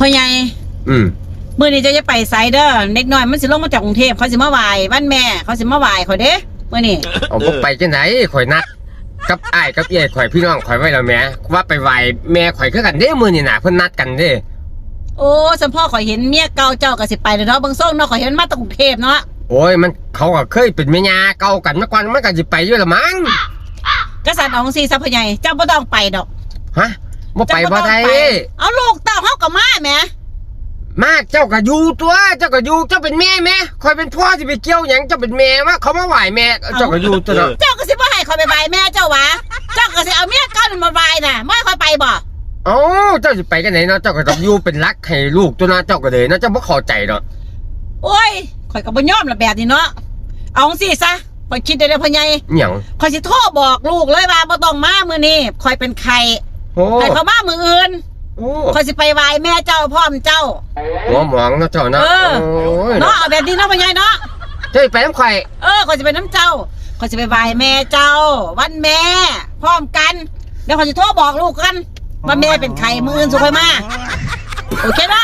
ພໍ່ໃຫຍ່ ອືມ ມື້ນີ້ເຈົ້າຢ່າໄປໃສເດີ ເດັກນ້ອຍມັນຊິລົງມາຈາກກຸງເທບ ເຂົາຊິມາໄຫວ້ວັນແມ່ ເຂົາຊິມາໄຫວ້ຂ້ອຍເດ້ມື້ນີ້. ເອົາ ບໍ່ໄປຈັ່ງໃດ ຂ້ອຍນັດກັບອ້າຍກັບເອື້ອຍຂ້ອຍ ພີ່ນ້ອງຂ້ອຍໄວ້ແລ້ວແໝ ວ່າໄປໄຫວ້ແມ່ຂ້ອຍຄືກັນເດ້ມື້ນີ້ນະ ເພິ່ນນັດກັນເດ້. ໂອ້ ສຳພໍຂ້ອຍເຫັນເມຍເກົ່າເຈົ້າກໍຊິໄປແລ້ວເນາະ ເບິ່ງຊົງເນາະ ຂ້ອຍເຫັນມາແຕ່ກຸງເທບເນາະ. ໂອ້ຍ ມັນ ເຂົາກໍເຄີຍເປັນແມ່ຍ່າເກົ່າກັນມາກ່ອນ ມັນກໍຊິໄປຢູ່ລະມັງ. ກະຊັ້ນເອົາຈັ່ງຊີ້ຊະພໍ່ໃຫຍ່ ເຈົ້າບໍ່ຕ້ອງໄປດອກ. ຮະ ບໍ່ໄປບໍ່ໄດ້ ເຈົ້າບໍ່ຕ້ອງໄປ. ເອົາ ລູກເຕົ້າເຮົາກໍມາແໝ. ມາ ເຈົ້າກໍຢູ່ຕົວະ ເຈົ້າກໍຢູ່ ເຈົ້າເປັນແມ່ແໝ ຂ້ອຍເປັນພໍ່ຊິໄປກ່ຽວຫຍັງ ເຈົ້າເປັນແມ່ມາ ເຂົາມາໄຫວ້ແມ່ ເຈົ້າກໍຢູ່ຕົວະເນາະ. ເຈົ້າກໍຊິບໍ່ໃຫ້ຂ້ອຍໄປໄຫວ້ແມ່ເຈົ້າຫວາ ເຈົ້າກໍຊິເອົາເມຍເກົ່ານັ້ນມາໄຫວ້ນະ ບໍ່ໃຫ້ຂ້ອຍໄປບໍ? ເອົ້າ ເຈົ້າຊິໄປຈັ່ງໃດເນາະ ເຈົ້າກໍຕ້ອງຢູ່ເປັນຫຼັກໃຫ້ລູກຕົວະເນາະ ເຈົ້າກໍເລີຍເນາະ ເຈົ້າບໍ່ເຂົ້າໃຈດອກ. ໂອ້ຍ ຂ້ອຍກໍບໍ່ຍອມລະແບບນີ້ເນາະ. ເອົາຈັ່ງຊີ້ຊະ ຂ້ອຍຄິດໄດ້ແລ້ວພໍ່ໃຫຍ່. ຫຍັງ? ຂ້ອຍຊິໂທບອກລູກເລີຍວ່າບໍ່ຕ້ອງມາມື້ນີ້ ຂ້ອຍເປັນໄຂ້. ໂອ້ ໃຫ້ເຂົາມາມື້ອື່ນ. ໂອ້ ຂ້ອຍຊິໄປໄຫວ້ແມ່ເຈົ້າພ້ອມເຈົ້າ. ຫົວໝອງເນາະເຈົ້າເນາະ. ເອີ ໂອ້ຍ ເນາະ ເອົາແບບນີ້ເນາະພໍ່ໃຫຍ່ເນາະ. ເຈົ້າຊິໄປນຳຂ້ອຍ? ເອີ ຂ້ອຍຊິໄປນຳເຈົ້າ ຂ້ອຍຊິໄປໄຫວ້ແມ່ເຈົ້າ ວັນແມ່ພ້ອມກັນ. ດຽວຂ້ອຍຊິໂທບອກລູກກ່ອນວ່າແມ່ເປັນໄຂ້ ມື້ອື່ນຊິຄ່ອຍມາ. ໂອເຄເນາະ.